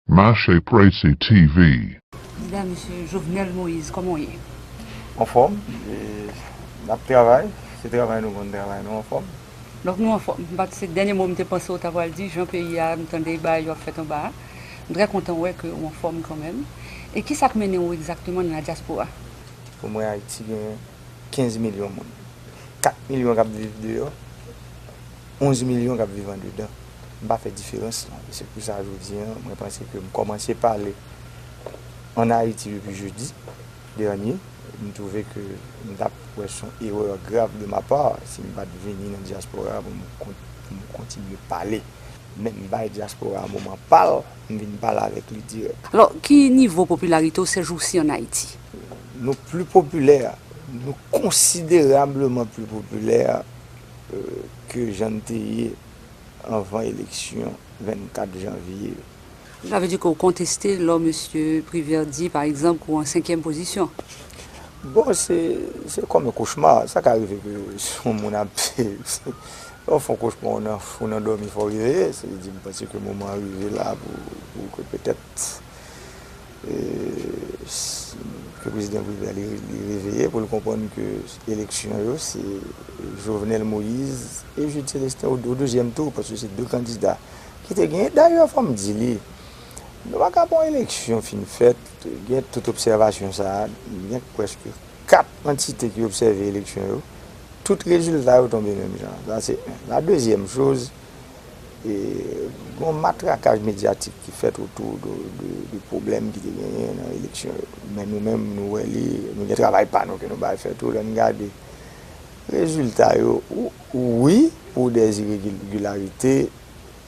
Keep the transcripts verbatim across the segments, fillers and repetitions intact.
Mache Presi T V. Kandida mesye Jovenel Moïse, kòman w ye? Anfòm, e, n ap travay, se travay nou konn travay, nou anfòm. Donk nou anfòm. M pa t se dènye mo m te panse w ta pral di, jan peyi a, m tande bagay yo ap fèt anba a. M trè kontan wè ke w anfòm kanmenm. E kisa k mennen w egzakteman nan ladyaspora? Pou mwen, Ayiti gen kenz milyon moun. Kat milyon k ap viv deyò, onz milyon k ap viv andedan. M pa fè diferans lan. E se pou sa jodi a, mwen panse ke m kòmanse pale ann Ayiti depi jedi dènye. M twouve ke m t ap wè se yon erè grav de ma part si m pa t vini nan dyaspora pou m kon- pou m kontinye pale. Men m bay dyaspora a moman pa l, m vin pale avèk li dirèk. Alò, ki nivo popilarite w sèjousi ann Ayiti? Nou pli popilè, nou konsiderableman pli popilè, euh, ke jan n te ye anvan eleksyon vennkat janvye. Sa vle di ke w konteste lò mesye Privert di, pa egzanp, ke w an senkyèm pozisyon? Bon, se se kòm yon kochma. Sa ka rive ke si yon moun ap lè w fè yon kochma, ou nan, ou nan dòmi, fò w reveye. Se di, m panse ke moman an rive la pou, pou ke petèt, e, s- ke prezidan Privert li, li reveye pou l konprann ke eleksyon yo se Jovenel Moïse e Jude Célestin o, o dezyèm tou, paske se de kandida ki te genyen. Dayè, fò m di li, nou pa ka pran eleksyon fin fèt, gen tout obsèvasyon sa a, gen prèske kat antite ki obsève eleksyon yo, tout rezilta yo tonbe menm jan. Sa se en. La dezyèm choz, e, gon matrakaj medyatik ki fèt otou de, de, de pwoblèm ki te genyen nan eleksyon yo. Men nou menm, nou wè li, nou gen travay pa nou ke nou bay fè tou, lè n gade rezilta yo, ou- wi, pou de iregilarite,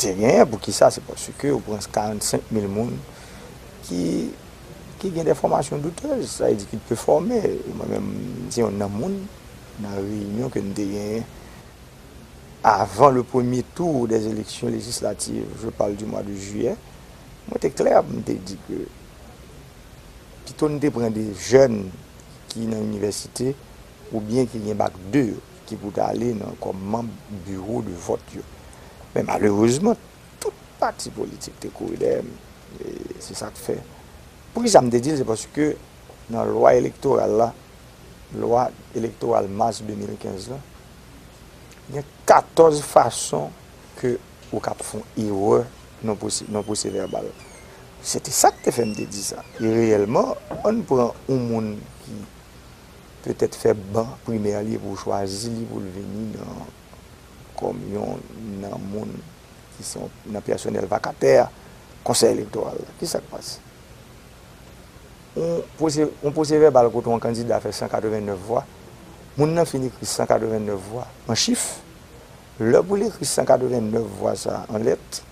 te genyen. Poukisa? Se paske ou pran karannsenk mil moun ki, ki gen de fòmasyon doutèz, sa vle di ki te fòme. Mwen menm, se youn nan moun nan reyinyon ke n te genyen avan le premier tour des élections législatives, je parle du mois de juillet, mwen te klè, m te di ke pito n te pran de jèn ki nan inivèsite oubyen ki gen bak de yo, ki pou ta ale nan kòm manm biwo de vòt yo. Men malerezman, tout pati politik te kouri dèyè m. E se sa k fè. Poukisa m te di l? Se paske nan lwa elektoral la, lwa elektoral mas de mil kenz la, gen katòz fason ke ou kab fè yon erè nan pwose- nan pwosevèbal. Se te sa k te fè m te di sa. E reyèlman, ann pran yon moun ki petèt fè ban primè li epi w chwazi li pou l vini nan, kòm youn nan moun ki se yon, nan pèsonèl vakatè a, Konsèy Elektoral la. Kisa k pase? Yon pwose- yon pwosevèbal kote yon kandida fè san katrevennnèf vwa, moun nan fin ekri san katrevennnèf vwa an chif. Lè pou l ekri san katrevennnèf vwa sa a an lèt,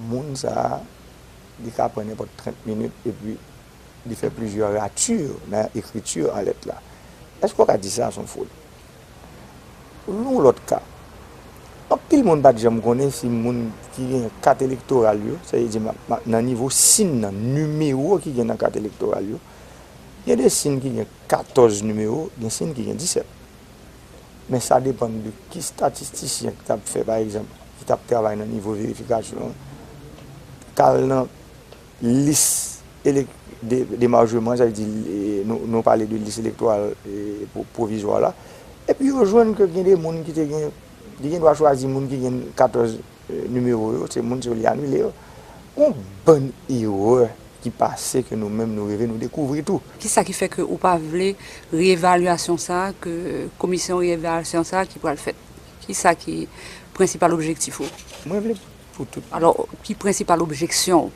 moun sa a, li ka pran nenpòt trant minit epi li fè plizyè rati nan ekriti an lèt la. Èske w ka di sa se yon fwod? Yon lòt ka. Anpil moun pa t janm konnen si moun ki gen kat elektoral yo, sa vle di ma- ma- nan nivo sin nan, nimewo ki gen nan kat elektoral yo, gen de sin ki gen katòz nimewo, gen sin ki gen disèt. Men sa depann de ki estatistisyen ki t ap fè, pa egzanp, ki t ap travay nan nivo verifikasyon an, k al nan lis elek- de- demarjeman, sa vle di, e, nou, nou pale de lis elektoral, e, pwo- pwovizwa la, epi yo jwenn ke gen de moun ki te gen, li gen dwa chwazi moun ki gen katòz, e, nimewo yo, se moun sa yo li anile yo. Yon bann erè ki pase ke nou menm nou rive nou dekouvri tou. Kisa ki fè ke ou pa vle reevalyasyon sa a, ke komisyon reevalyasyon sa a ki pral fèt? Kisa ki prensipal objektif ou? Mwen vle pou tout. Alò, ki prensipal objeksyon w?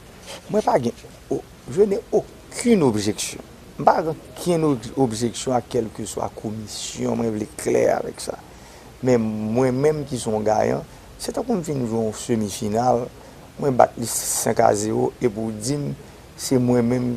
Mwen pa gen, o- je n'ai aucune objection. M pa gen okenn ob- objeksyon a kèlkeswa komisyon, mwen vle klè avèk sa. Men mwen menm ki se yon gayan, se tankou m fin jwe yon semi final, mwen bat li senk a zewo, epi w di m se mwen menm,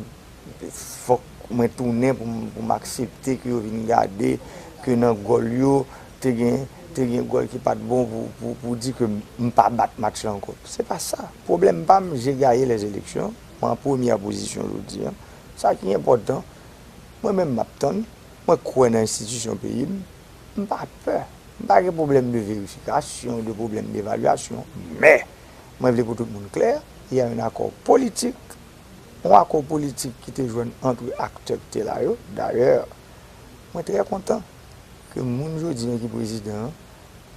fòk mwen tounen pou m, pou m aksepte ke yo vin gade ke nan gòl yo, te gen, te gen gòl ki pa t bon pou, pou, pou di ke m pa bat match la ankò. Se pa sa. Pwoblèm pa m, j'ai gagné les élections, mwen an premyè pozisyon jodi a. Sa ki enpòtan, mwen menm m ap tann, mwen kwè nan enstitisyon peyi m, m pa pè. M pa gen pwoblèm de verifikasyon, de pwoblèm devalyasyon. Men, mwen vle pou tout moun klè, Il y a un accord politique, yon akò politik ki te jwenn ant aktè ki te la yo. Dayè, mwen trè kontan ke moun jodi a ki prezidan an,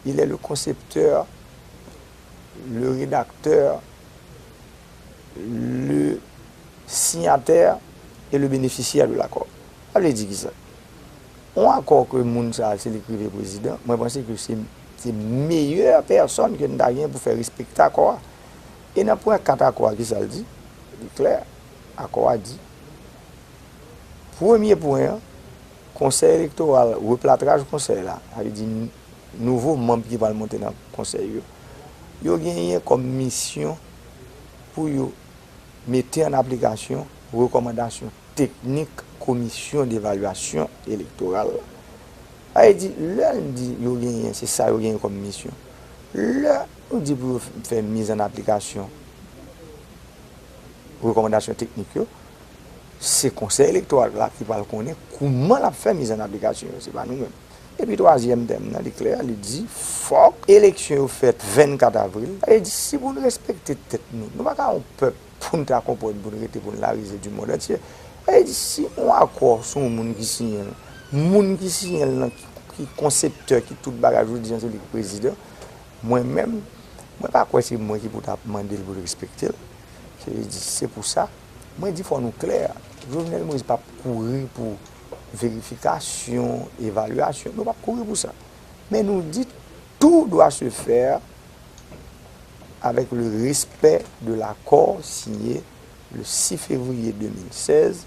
il est le concepteur, le rédacteur, le signataire et le bénéficiaire de l'accord. Sa vle di kisa? Yon akò ke moun sa a se li k rive prezidan, mwen panse ke se, se meyè pèsòn ke n ta gen pou fè respekte akò a. E nan pwen kat akò a, kisa l di? Li klè, akò a di, premye pwen an, konsèy elektoral, replatraj konsèy la, sa vle di nouvo manm ki pral monte nan konsèy yo, yo genyen kòm misyon pou yo mete an aplikasyon rekòmandasyon teknik Komisyon d'Evalyasyon Elektoral la. Sa vle di, lè n di yo genyen, se sa yo genyen kòm misyon. Lè nou di pou yo fè miz an aplikasyon rekòmandasyon teknik yo, se Konsèy Elektoral la ki pral konnen kouman l ap fè miz an aplikasyon yo, se pa nou menm. Epi twazyèm tèm nan, li klè, li di fòk eleksyon yo fèt vennkat avril. Sa vle di, si pou n respekte tèt nou, nou pa ka yon pèp pou n ta konprann, pou n rete, pou n la risée du monde entier. Sa vle di, si yon akò se yon moun ki siyen l, moun ki siyen l lan, ki, ki konseptè, ki tout bagay, jodi a se li ki prezidan, mwen menm, mwen pa kwè se mwen ki pou ta mande l pou l respekte l. Se, se pou sa, mwen di fò nou klè. Jovenel Moïse p ap kouri pou verifikasyon, evalyasyon. Nou p ap kouri pou sa. Men nou di tout doit se faire avec le respect de l'accord signé le six février deux mille seize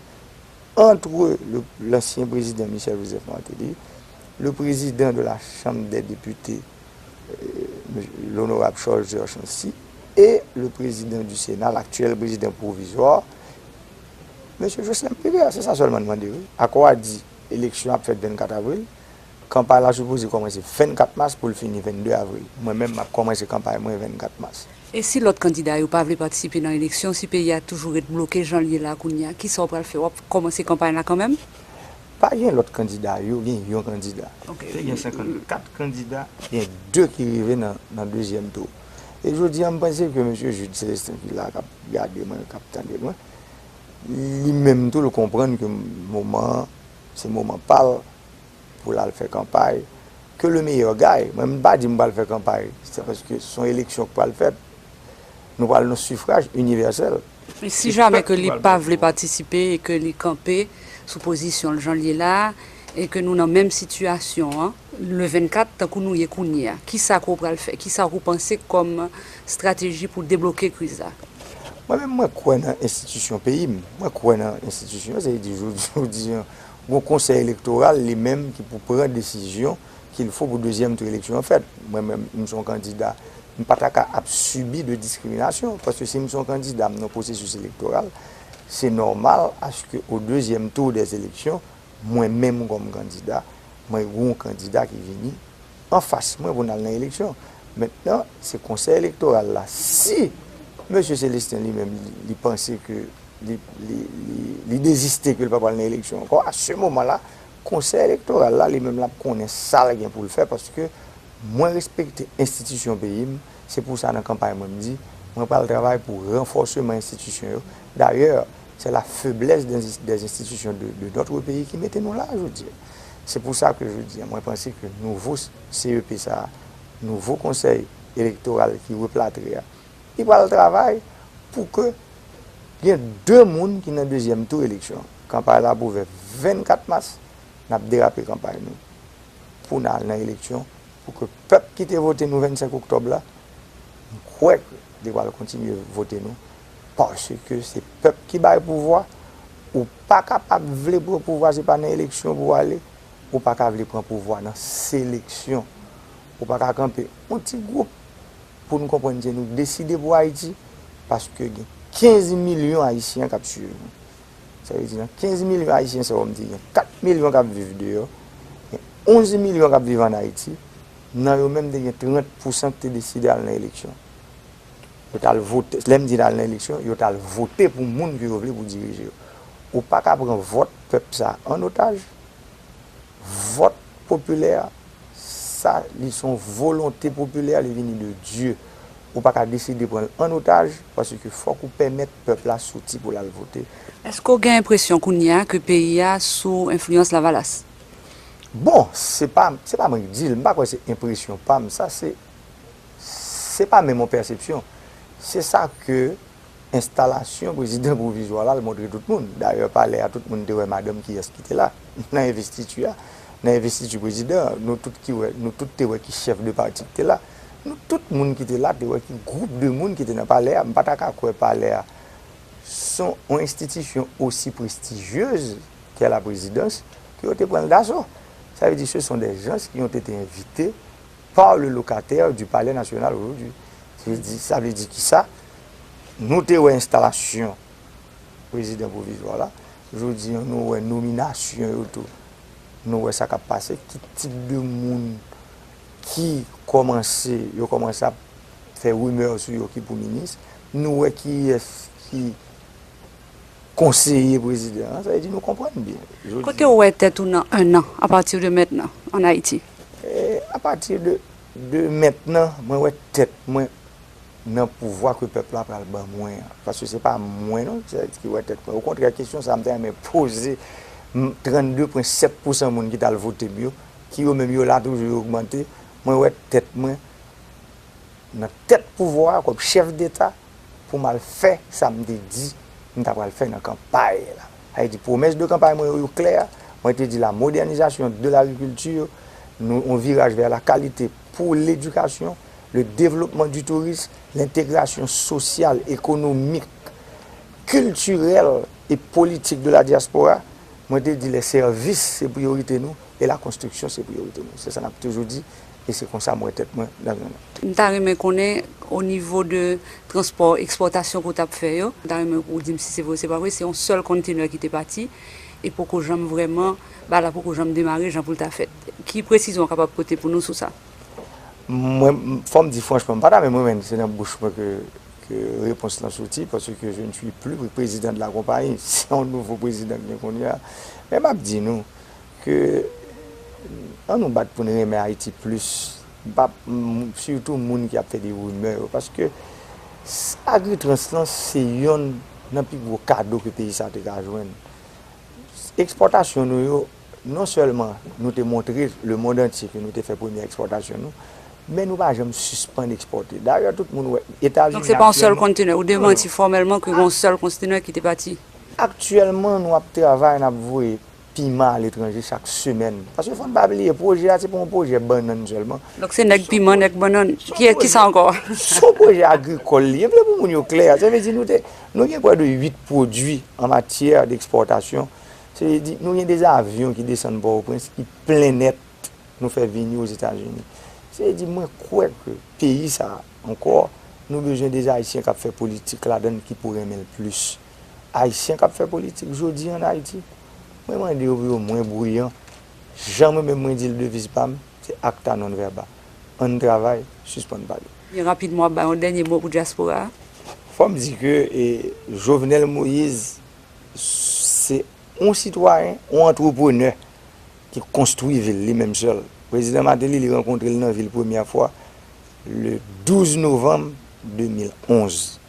entre le- l'ancien président Michel Joseph Martelly, le président de la Chambre des députés, euh, l'honorable Charles Georges Chancy, et le président du Sénat, l'actuel président provisoire, M. Jocelerme Privert. Se sa sèlman n mande, wi. Akò a di eleksyon ap fèt vennkat avril, kanpay la sipoze kòmanse vennkat mas pou l fini vennde avril. Mwen menm, m ap kòmanse kanpay mwen vennkat mas. E si lòt kandida yo pa vle patisipe nan eleksyon, si peyi a toujou ret bloke jan l ye la kounye a, kisa w pral fè? W ap kòmanse kanpay la kanmenm? Pa gen lòt kandida, yo gen yon kandida. Ok. Te gen senkannkat kandida, gen de ki rive nan, nan dezyèm tou. E jodi a, m panse ke mesye Jude Célestin ki la, k ap gade mwen, k ap tande mwen, li menm tou, l konprann ke moman an, se moman pa l pou l al fè kanpay. Que le meilleur gagne. Mwen, m pa di m pral fè kanpay. Se paske se yon eleksyon k pral fèt. Nou pral nan sifraj inivèsèl. Men si jamè ke li pa vle patisipe e ke li kanpe sou pozisyon l jan l ye la a, e ke nou nan menm sitiyasyon an, le vennkat, tankou nou ye kounye a, kisa ke w pral fè? Kisa ke w panse kòm estrateji pou debloke kriz la? Mwen menm, mwen kwè nan enstitisyon peyi m. Mwen kwè nan enstitisyon, sa vle di, jodi, jodi a, gon konsèy elektoral li menm ki pou pran desizyon qu'il faut pou dezyèm tou eleksyon an fèt. Mwen menm, m se yon kandida, m pa ta ka ap sibi de diskriminasyon, paske si m se yon kandida, m nan pwosesis elektoral, se nòmal aske au deuxième tour des élections, mwen menm kòm kandida, mwen gon kandida ki vini anfas mwen pou n al nan eleksyon. Mentnan, se konsèy elektoral la. Si mesye Célestin li menm, li, li panse ke li, li, li, li deziste, ke l pa pral nan eleksyon ankò, a se moman la, konsèy elektoral la, li menm, l ap konnen sa l gen pou l fè, paske mwen respekte enstitisyon peyi m. Se pou sa, nan kanpay mwen, m di, mwen pral travay pou ranfòseman enstitisyon yo. Dayè, c'est la faiblesse des, des institutions de, de notre pays ki mete nou la jodi a. Se pou sa ke jodi a, mwen panse ke nouvo C E P sa a, nouvo konsèy elektoral ki replatre a, li pral travay pou ke gen de moun ki nan dezyèm tou eleksyon. Kanpay la ap ouvè vennkat mas, n ap derape kanpay nou pou n al nan eleksyon, pou ke pèp ki te vote nou vennsenk oktòb la, m kwè ke li pral kontinye vote nou, paske se pèp ki bay pouvwa. Ou pa kapab vle pran pouvwa, se pa nan eleksyon pou w ale. Ou pa ka vle pran pouvwa nan seleksyon. Ou pa ka kanpe yon ti gwoup pou n konprann se nou k deside pou Ayiti, paske gen kenz milyon Ayisyen k ap swiv nou. Sa vle di, nan kenz milyon Ayisyen sa yo, m di gen kat milyon k ap viv deyò, gen onz milyon k ap viv ann Ayiti. Nan yo menm, te gen trant pousan ki te deside al nan eleksyon. Yo t al vote, lè m di al nan eleksyon, yo t al vote pou moun ke yo vle pou dirije yo. Ou pa ka pran vòt pèp sa an otaj. Vòt popilè, sa, li se yon volonte popilè, li vini de Dye. Ou pa ka deside pran l an otaj, paske fòk ou pèmèt pèp la soti pou l al vote. Èske w gen enpresyon kounye a ke peyi a sou enfliyans Lavalas? Bon, se pa, se pa mwen ki di l, m pa kwè se enpresyon pa m, sa se, se pa menm yon pèsepsyon. Se sa ke enstalasyon prezidan pwovizwa la l montre tout moun. Dayè, palè a, tout moun te wè madanm kiyès ki te la nan envestiti a, nan envestiti prezidan an. Nou tout ki wè, nou tout te wè ki chèf de pati ki te la. Nou tout moun ki te la te wè ki gwoup de moun ki te nan palè a. M pa ta ka kwè palè a se yon enstitisyon osi prestijyez ke la prezidans, ke yo te pran l daso. Sa vle di, ce sont des gens qui ont été invités par le locataire du Palais National aujourd'hui. Sa vle di, sa vle di ki sa? Nou te wè enstalasyon prezidan pwovizwa la. Jodi an, nou wè nominasyon yo tou. Nou wè sa k ap pase. Ki tip de moun ki kòmanse, yo kòmanse ap fè rimè sou yo ki pou minis. Nou wè kiyès ki konseye prezidan an, sa vle di nou konprann byen. Jodi Kote w wè tèt ou nan un an, à partir de maintenant, en Haïti? E, à partir de, de maintenant, mwen wè tèt mwen nan pouvwa ke pèp la pral ban mwen an. Paske se pa mwen non ki wè tèt mwen. Okontrè, kesyon sa a m ta renmen poze trannde pwen sèt pousan moun ki t al vote m yo, ki yo menm yo la toujou, yo ogmante. Mwen wè tèt mwen nan tèt pouvwa a kòm chèf deta pou m al fè sa m te di m ta pral fè nan kanpay la. Sa vle di pwomès de kanpay mwen yo, yo klè. Mwen te di la modernisation de l'agriculture, nou, on viraj vè la kalite pou ledikasyon, le développement du tourisme, l'integration sociale, économique, culturelle et politique de la diaspora. Mwen te di les services se priyorite nou e la konstriksyon se priyorite nou. Se sa n ap toujou di e se konsa m wè tèt mwen nan zòn nan. M ta renmen konnen o nivo de transpò, ekspòtasyon ke w t ap fè yo, m ta renmen ou di m si se vre ou se pa vre, se yon sèl container ki te pati e poko janm vrèman, bagay la poko janm demare jan pou l ta fèt. Ki presizyon w kapab pote pou nou sou sa? Mwen, fò m di franchman, m pa ta menm renmen se nan bouch mwen ke, ke repons lan soti, paske je ne suis plus président de la compagnie. Se yon nouvo prezidan ki gen kounye a. Men m ap di nou ke ann nou bat pou n renmen Ayiti plis. M pa, m, sitou moun ki ap fè de rimè yo, paske s-, Agritrans lan se yonn nan pi gwo kado ke peyi sa te ka jwenn. Ekspòtasyon nou yo, non sèlman nou te montre lemonn antye ke nou te fè premyè ekspòtasyon nou, men nou pa janm sispann ekspòte. Dayè, tout moun wè Etazini. Donk, se pa yon sèl kontenè. Ou demanti fòmèlman ke gen yon sèl kontenè ki te pati. Aktyèlman, nou ap travay, n ap voye piman aletranje chak semèn. Paske fò n pa bliye, pwojè a, se pa yon pwojè bannann sèlman. Donk, se nèg piman, nèg bannann. Ki, ki sa ankò? Se yon pwojè agrikòl li ye. M vle pou moun yo klè. Sa vle di, nou te, nou gen prè de uit pwodui an matyè d'ekspòtasyon. Se vle di, nou gen de avyon ki desann Pòtoprens, ki plen nèt, nou fè vini Ozetazini. Se vle di, mwen kwè ke peyi sa a, ankò, nou bezwen de Ayisyen k ap fè politik ladan l ki pou renmen l plis. Ayisyen k ap fè politik jodi an Ayiti, mwen mande yo pou yo mwen briyan. Jan mwen menm mwen di l deviz pa m, se acta non verba. Ann travay, sispann pale. Byen rapidman, w ap bay yon dènye mo pou dyaspora a? Fò m di ke, e, Jovenel Moïse se yon sitwayen, yon antreprenè ki konstwi vil li menm sèl. Prezidan Martelly, li rankontre l nan vil premyè fwa le douz novanm de mil onz.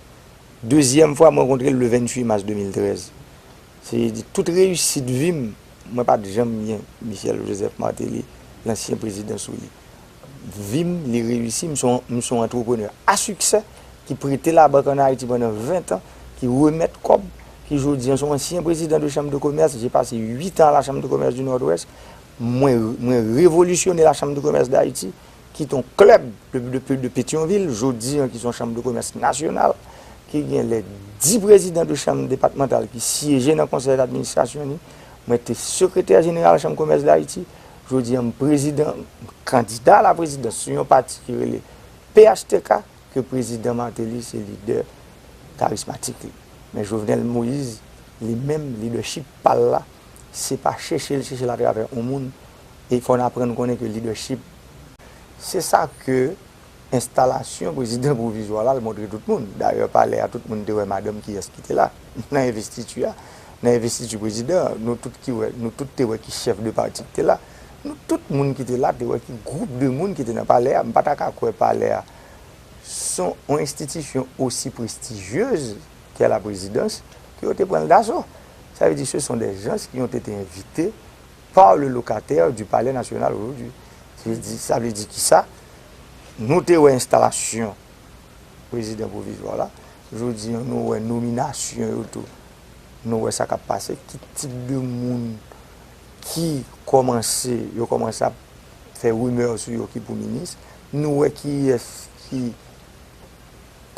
Dezyèm fwa, m rankontre l le venntuit mas de mil trèz. Se di tout reyisit vi m, mwen pa t janm gen Michel Joseph Martelly, lansyen prezidan sou li. Vi m, li reyisi, m se yon, m se yon antreprenè a siksè ki prete labank ann Ayiti pandan ven tan, ki remèt kòb, ki jodi an se yon ansyen prezidan de chanm de komès, j'ai passé huit ans à la Chambre de Commerce du Nord-Ouest, mwen, mwen revolisyone la Chambre de Commerce d'Haïti, ki te yon klèb de, de, de Petyonvil, jodi an ki se yon chanm de komès nasyonal, ki gen les dix présidents de chambre départementale ki syeje nan konsèy d'administrasyon li. Mwen te sekretè jeneral Chanm Komès Dayiti, jodi an m prezidan, kandida a la prezidans sou yon pati ki rele P H T K, ke prezidan Martelly se lidè karismatik li. Men Jovenel Moïse, li menm, lidèchip pa l la, se pa chèche l chèche l atravè yon moun, e fò n aprann konnen ke lidèchip, se sa ke enstalasyon prezidan pwovizwa la, l montre tout moun. Dayè, palè a, tout moun te wè madanm kiyès ki te la nan envestiti a, nan envestiti prezidan an. Nou tout ki wè, nou tout te wè ki chèf de pati ki te la. Nou tout moun ki te la te wè ki gwoup de moun ki te nan palè a. M pa ta ka kwè palè a Se yon enstitisyon osi prestijyez ke la prezidans ke yo te pran l daso. Sa vle di, ce sont des gens qui ont été invités par le locataire du Palais National aujourd'hui. Sa vle di, sa vle di ki sa? Nou te wè enstalasyon prezidan pwovizwa la. Jodi an, nou wè nominasyon yo tou. Nou wè sa k ap pase, ki tip de moun ki kòmanse, yo kòmanse ap fè rimè sou yo ki pou minis. Nou wè kiyès ki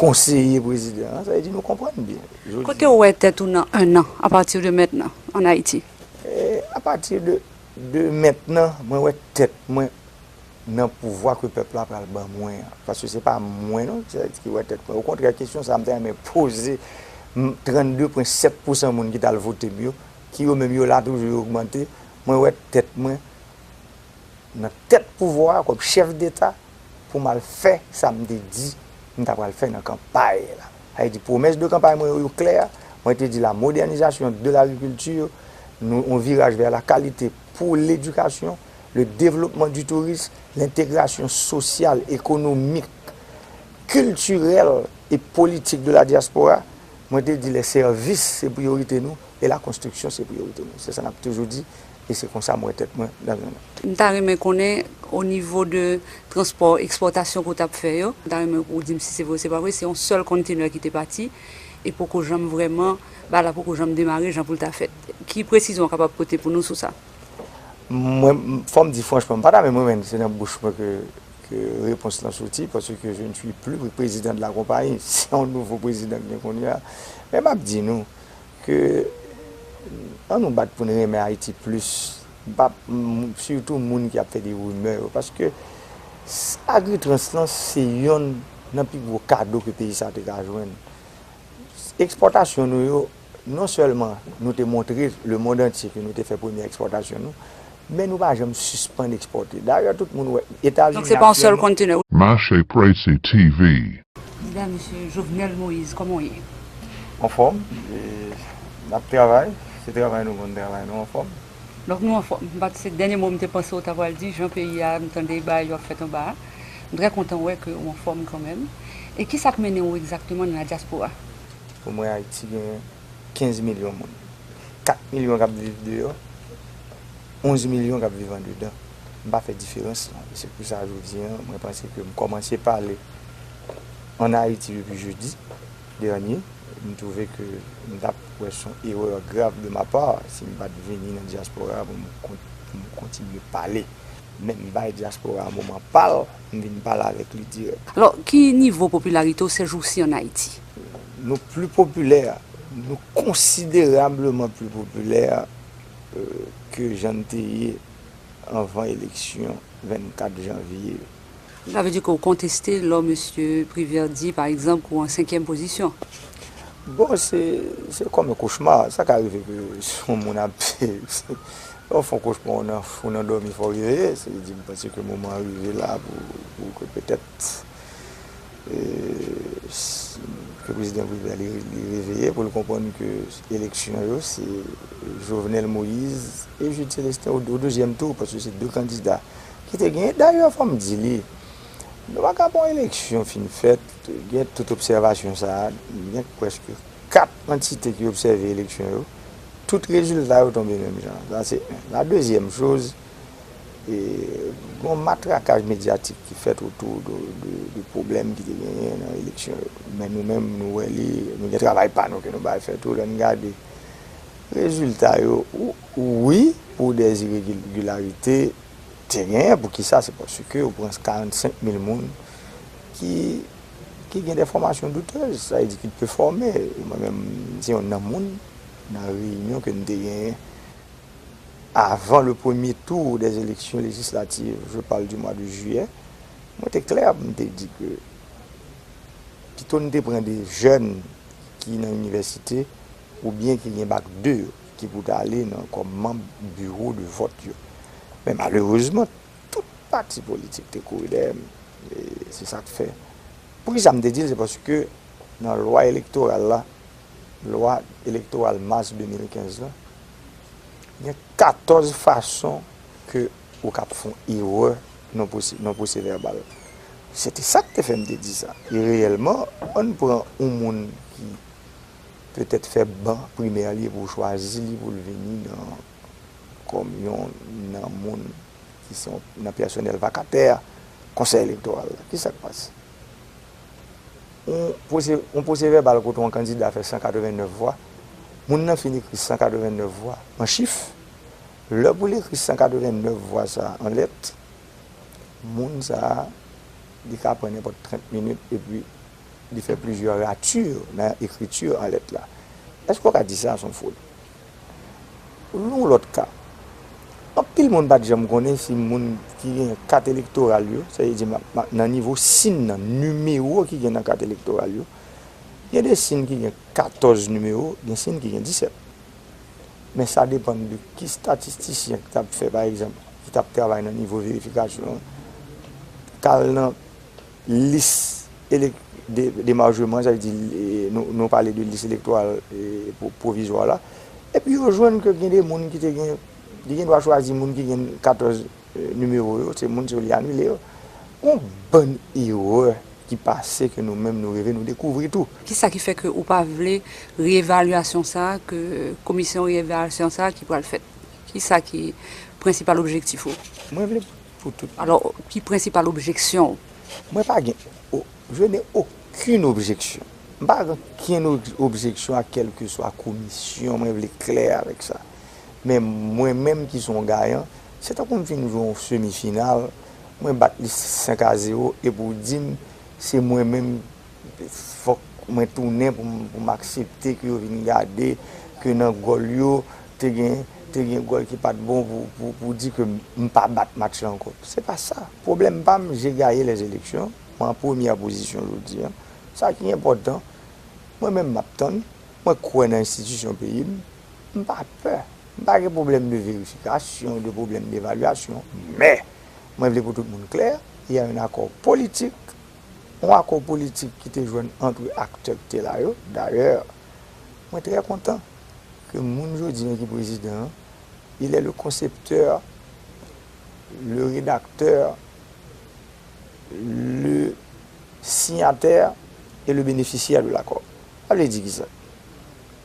konseye prezidan an. Sa vle di nou konprann byen. Jodi Kote w wè tèt ou nan un an, à partir de maintenant, en Haïti? E, à partir de, de maintenant, mwen wè tèt mwen nan pouvwa ke pèp la pral ban mwen an. Paske se pa mwen non ki wè tèt mwen. Okontrè, kesyon sa a m ta renmen poze trannde pwen sèt pousan moun ki t al vote m yo, ki yo menm yo la toujou, yo ogmante. Mwen wè tèt mwen nan tèt pouvwa a kòm chèf deta pou m al fè sa m te di m ta pral fè nan kanpay la. Sa vle di pwomès de kanpay mwen yo, yo klè. Mwen te di la modernisation de l'agriculture, nou, on virage vers la qualité pour l'éducation, le développement du tourisme, l'intégration sociale, économique, culturelle et politique de la diaspora. Mwen te di les services se priyorite nou e la konstriksyon se priyorite nou. Se sa n ap toujou di e se konsa m wè tèt mwen dans un an. M ta renmen konnen, o nivo de transpò, ekspòtasyon ke w t ap fè yo, m ta renmen ou di m si se vre ou se pa vre, se yon sèl konntenè ki te pati e poko janm vrèman, bagay la poko janm demare jan pou l ta fèt. Ki presizyon w kapab pote pou nou sou sa? Mwen, fò m di franchman, m pa ta menm renmen se nan bouch mwen ke, ke repons lan soti, paske je ne suis plus président de la compagnie. Se yon nouvo prezidan ki gen kounye a. Men m ap di nou ke ann nou bat pou n renmen Ayiti plis. M pa, m, sitou moun ki ap fè de rimè yo, paske s, Agritrans lan se yonn nan pi gwo kado ke peyi sa te ka jwenn. Ekspòtasyon nou yo, non sèlman nou te montre lemonn antye ke nou te fè premye ekspòtasyon nou, men nou pa janm sispann ekspòte. Dayè, tout moun wè Etazini. Donk, se pa yon sèl aktyèlman kontenè. Mache Presi T V. Dida, mesye Jovenel Moïse, kòman w ye? Anfòm, e, n ap travay, se travay nou konn travay, nou anfòm. Donk, nou anfòm. M pa t, se dènye mo m te panse w ta pral di, jan peyi a, m tande bagay yo ap fèt anba a. M trè kontan wè ke w anfòm kanmenm. E kisa k mennen w egzakteman nan ladyaspora? Pou mwen, Ayiti gen kenz milyon moun. Kat milyon k ap viv deyò, onz milyon k ap viv andedan. M pa fè diferans lan. E se pou sa, jodi an, mwen panse ke m kòmanse pale ann Ayiti depi jedi dènye. M twouve ke m t ap wè se yon erè grav de ma part si m pa t vini nan dyaspora pou m kon-, pou m kontinye pale. Men m bay dyaspora a moman pa l, m vin pale avèk li dirèk. Alò, ki nivo popilarite w sèjousi ann Ayiti? Nou pli popilè, nou konsiderableman pli popilè, euh, ke jan n te ye anvan eleksyon vennkat janvye. Sa vle di ke w konteste lè mesye Privert di, pa egzanp, ke w an senkyèm pozisyon? Bon, se, se kòm yon kochma. Sa ka rive ke si yon moun ap, lè w fè yon kochma, ou nan, ou nan dòmi, fò w reveye. Se di, m panse ke moman an rive la pou, pou ke petèt, e, s, ke prezidan Privert li, li reveye pou l konprann ke eleksyon yo, se Jovenel Moïse e Jude Célestin o, o dezyèm tou, paske se de kandida ki te genyen. Dayè, fò m di li, nou pa ka pran eleksyon fin fèt, gen tout obsèvasyon sa a, gen prèske kat antite ki obsève eleksyon yo, tout rezilta yo tonbe menm jan. Sa se en. La dezyèm choz, e, gen yon matrakaj medyatik ki fèt otou de, de, de pwoblèm ki te genyen nan eleksyon yo. Men nou menm, nou wè li, nou gen travay pa nou ke nou bay fè tou, lè n gade rezilta yo, ou, wi, pou de iregilarite, te genyen. Poukisa? Se paske ou pran karannsenk mil moun ki, ki gen de fòmasyon doutèz, sa vle di ki te fòme. Mwen menm, se yonn nan moun nan reyinyon ke n te genyen avan le premier tour des élections législatives, je parle du mois de juillet, mwen te klè, m te di ke pito n te pran de jèn ki nan inivèsite oubyen ki gen bak de yo, ki pou ta ale nan, kòm manm biwo de vòt yo. Men malerezman, tout pati politik te kouri dèyè m. E se sa k fè. Poukisa m te di l? Se paske nan lwa elektoral la, lwa elektoral mas de mil kenz la, gen katòz fason ke ou kab fè yon erè nan pwose-, nan pwosevèbal. Se te sa k te fè m te di sa. E reyèlman, ann pran yon moun ki petèt fè ban primè li epi w chwazi li pou l vini nan, kòm yon nan moun ki se yon, nan pèsonèl vakatè a, konsèy elektoral la. Kisa k pase? Yon pwose-, yon pwosevèbal kote yon kandida fè san katrevennnèf vwa, moun nan fin ekri san katrevennnèf vwa an chif. Lè pou l ekri san katrevennnèf vwa sa a an lèt, moun sa a, li ka pran nenpòt trant minit epi li fè plizyè rati nan ekriti an lèt la. Èske w ka di sa a se yon fwod? Yon lòt ka, anpil moun pa t janm konnen si moun ki gen kat elektoral yo, sa vle di ma-, ma-, nan nivo sin nan, nimewo ki gen nan kat elektoral yo, gen de sin ki gen katòz nimewo, gen sin ki gen disèt. Men sa depann de ki estatistisyen ki t ap fè, pa egzanp, ki t ap travay nan nivo verifikasyon an, k al nan lis elek-, de, demajreman, sa vle di, e, nou, nou pale de lis elektoral, e, pwo-, pwovizwa la, epi yo jwenn ke gen de moun ki te gen, li gen dwa chwazi moun ki gen katòz, e, nimewo yo, se moun sa yo li anile yo. Yon bann erè ki pase ke nou menm nou rive nou dekouvri tou. Kisa ki fè ke ou pa vle reevalyasyon sa a, ke komisyon reevalyasyon sa a ki pral fèt? Kisa ki prensipal objektif ou? Mwen vle pou tout. Alò, ki prensipal objeksyon ou? Mwen pa gen, o-, je n'ai aucune objection. M pa gen okenn ob-, objeksyon a kèlkeswa komisyon, mwen vle klè avèk sa. Men mwen menm ki se yon gayan, se tankou m fin jwe yon semi final, mwen bat li senk a zewo, epi w di m se mwen menm, fòk mwen tounen pou m, pou m aksepte ke yo vin gade ke nan gòl yo, te gen, te gen gòl ki pa t bon pou, pou, pou di ke m pa bat match la ankò. Se pa sa. Pwoblèm pa m, j'ai gagné les élections, mwen an premyè pozisyon jodi a. Sa ki enpòtan, mwen menm m ap tann, mwen kwè nan enstitisyon peyi m, m pa pè. M pa gen pwoblèm de verifikasyon, de pwoblèm devalyasyon, men mwen vle pou tout moun klè, il y a un accord politique, yon akò politik ki te jwenn ant aktè ki te la yo. Dayè, mwen trè kontan ke moun jodi a ki prezidan an, il est le concepteur, le rédacteur, le signataire et le bénéficiaire de l'accord. Sa vle di kisa?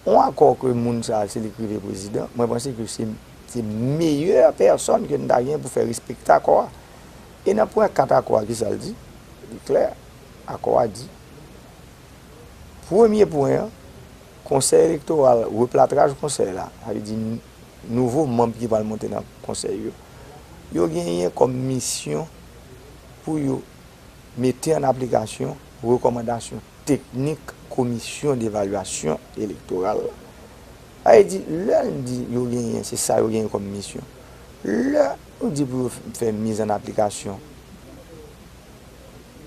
Yon akò ke moun sa a se li k rive prezidan, mwen panse ke se, se meyè pèsòn ke n ta gen pou fè respekte akò a. E nan pwen kat akò a, kisa l di? Li klè, akò a di, premye pwen an, konsèy elektoral, replatraj konsèy la, sa vle di n-, nouvo manm ki pral monte nan konsèy yo, yo genyen kòm misyon pou yo mete an aplikasyon rekòmandasyon teknik Komisyon Devalyasyon Elektoral la. Sa vle di, lè n di yo genyen, se sa yo genyen kòm misyon. Lè nou di pou yo f-, fè miz an aplikasyon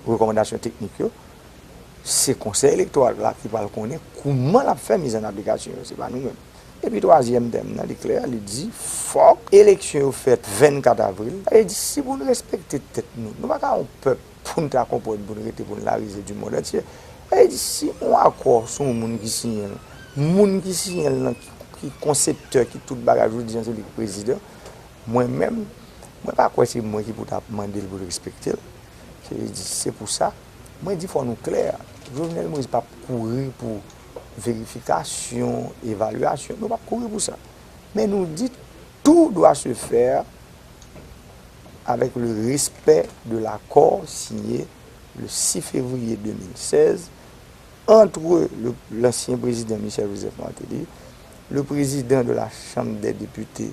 rekòmandasyon teknik yo, se Konsèy Elektoral la ki pral konnen kouman l ap fè miz an aplikasyon yo, se pa nou menm. Epi twazyèm tèm nan, li klè, li di, fòk eleksyon yo fèt vennkat avril. Sa vle di, si pou n respekte tèt nou, nou pa ka yon pèp pou n ta konprann, pou n rete, pou n la risée du monde entier. Sa vle di, si yon akò se yon moun ki siyen l, moun ki siyen l lan, ki, ki konseptè, ki tout bagay, jodi a se li ki prezidan, mwen menm, mwen pa kwè se mwen ki pou ta mande l pou l respekte l. Se, se pou sa, mwen di fò nou klè. Jovenel Moïse p ap kouri pou verifikasyon, evalyasyon. Nou p ap kouri pou sa. Men nou di, tout doit se faire avec le respect de l'accord signé le six février deux mille seize entre le, l'ancien président Michel Joseph Martelly, le président de la Chambre des députés,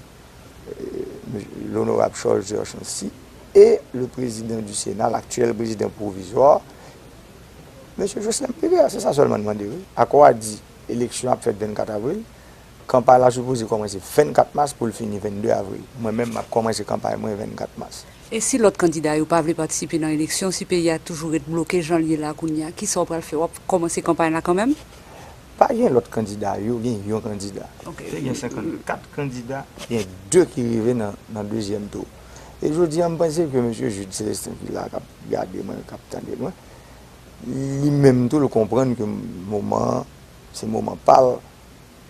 euh, l'honorable Charles Georges Chancy, et le président du Sénat, l'actuel président provisoire, M. Jocelerme Privert. Se sa sèlman n mande, wi. Akò a di eleksyon ap fèt vennkat avril, kanpay la sipoze kòmanse vennkat mas pou l fini vennde avril. Mwen menm, m ap kòmanse kanpay mwen vennkat mas. E si lòt kandida yo pa vle patisipe nan eleksyon, si peyi a toujou ret bloke jan l ye la kounye a, kisa w pral fè? W ap kòmanse kanpay la kanmenm? Pa gen lòt kandida, yo gen yon kandida. Ok. Te gen senkannkat kandida, gen de ki rive nan, nan dezyèm tou. E jodi a, m panse ke mesye Jude Célestin ki la, k ap gade mwen, k ap tande mwen, li menm tou, l konprann ke moman an, se moman pa l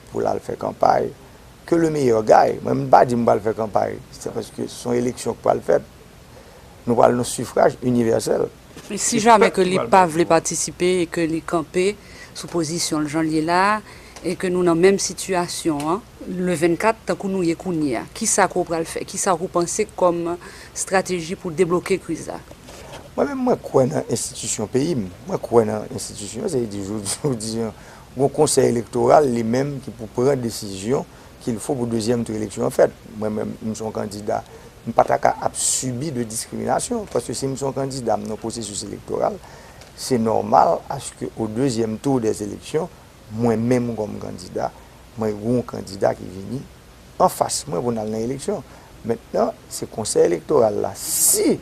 pou l al fè kanpay. Que le meilleur gagne. Mwen, m pa di m pral fè kanpay. Se paske se yon eleksyon k pral fèt. Nou pral nan sifraj inivèsèl. Men si jamè ke li pa vle patisipe e ke li kanpe sou pozisyon l jan l ye la a, e ke nou nan menm sitiyasyon an, le vennkat, tankou nou ye kounye a, kisa ke w pral fè? Kisa ke w panse kòm estrateji pou debloke kriz la? Mwen menm, mwen kwè nan enstitisyon peyi m. Mwen kwè nan enstitisyon yo. Se di, jodi, jodi an, gon konsèy elektoral li menm ki pou pran desizyon qu'il faut pou dezyèm tou eleksyon an fèt. Mwen menm, m se yon kandida, m pa ta ka ap sibi de diskriminasyon, paske si m se yon kandida, m nan pwosesis elektoral, se nòmal aske o dezyèm tou dè eleksyon, mwen menm kòm kandida, mwen gon kandida ki vini anfas mwen pou n al nan eleksyon. Mentnan, se konsèy elektoral la. Si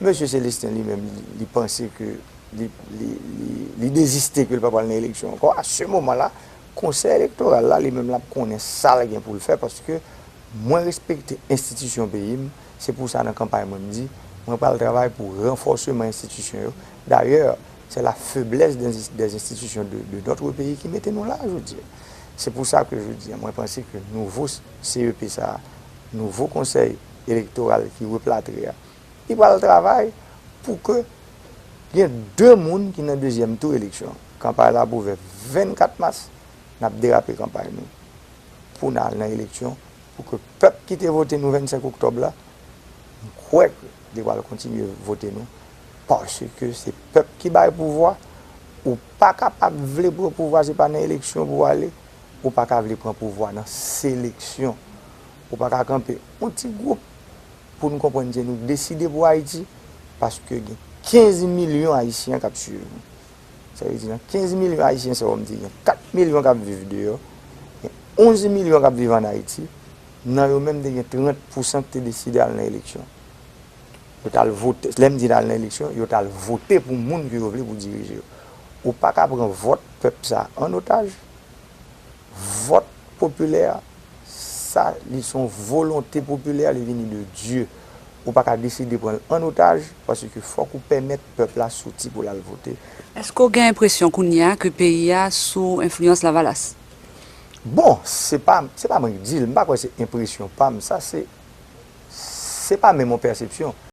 mesye Célestin li menm, li, li panse ke li, li, li, li deziste, ke l pa pral nan eleksyon ankò, a se moman la, konsèy elektoral la, li menm, l ap konnen sa l gen pou l fè, paske mwen respekte enstitisyon peyi m. Se pou sa, nan kanpay mwen, m di, mwen pral travay pou ranfòseman enstitisyon yo. Dayè, c'est la faiblesse des, des institutions de, de notre pays ki mete nou la jodi a. Se pou sa ke jodi a, mwen panse ke nouvo C E P sa a, nouvo konsèy elektoral ki replatre a, li pral travay pou ke gen de moun ki nan dezyèm tou eleksyon. Kanpay la ap ouvè vennkat mas, n ap derape kanpay nou pou n al nan eleksyon, pou ke pèp ki te vote nou vennsenk oktòb la, m kwè ke li pral kontinye vote nou, paske se pèp ki bay pouvwa. Ou pa kapab vle pran pouvwa, se pa nan eleksyon pou w ale. Ou pa ka vle pran pouvwa nan seleksyon. Ou pa ka kanpe yon ti gwoup pou n konprann ke nou deside pou Ayiti, paske gen kenz milyon Ayisyen k ap swiv nou. Sa vle di, nan kenz milyon Ayisyen sa yo, m di gen kat milyon k ap viv deyò, gen onz milyon k ap viv ann Ayiti. Nan yo menm, te gen trant pousan ki te deside al nan eleksyon. Yo t al vote, lè m di al nan eleksyon, yo t al vote pou moun ke yo vle pou dirije yo. Ou pa ka pran vòt pèp sa a an otaj. Vòt popilè, sa, li se yon volonte popilè, li vini de Dye. Ou pa ka deside pran l an otaj, paske fòk ou pèmèt pèp la soti pou l al vote. Èske w gen enpresyon kounye a ke peyi a sou enfliyans Lavalas? Bon, se pa, se pa mwen ki di l, m pa kwè se enpresyon pa m, sa se, se pa menm yon pèsepsyon.